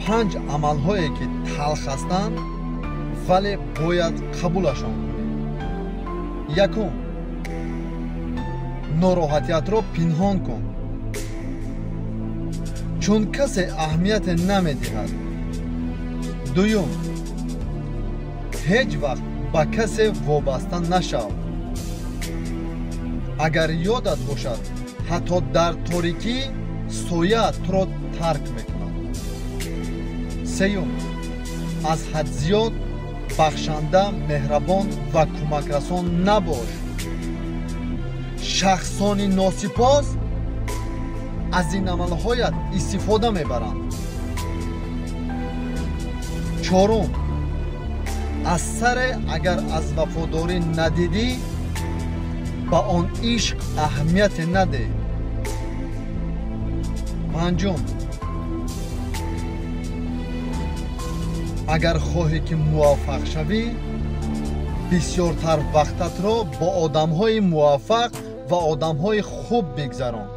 Панҷ амалҳое ки талх ҳастанд, вале бояд қабулашон кунӣ. Якум, нороҳатиятро пинҳон кун, чун касе аҳамияте намедиҳад. Дуюм, ҳеҷ вақт ба касе вобаста нашав. Агар ёдат бошад, ҳатто дар торикӣ соя туро тарк мекунад. Сеюм, аз ҳад зиёд бахшанда, меҳрабон ва кӯмакрасон набош. Шахсони носипос аз ин амалҳоят истифода мебаранд. Чорум, аз саре агар аз вафодорӣ надидӣ, ба он ишқ аҳамияте надеҳ. Панҷум, агар хоҳӣ ки муваффақ шавӣ, бисёртар вақтатро бо одамҳои муваффақ ва одамҳои хуб бигзарон.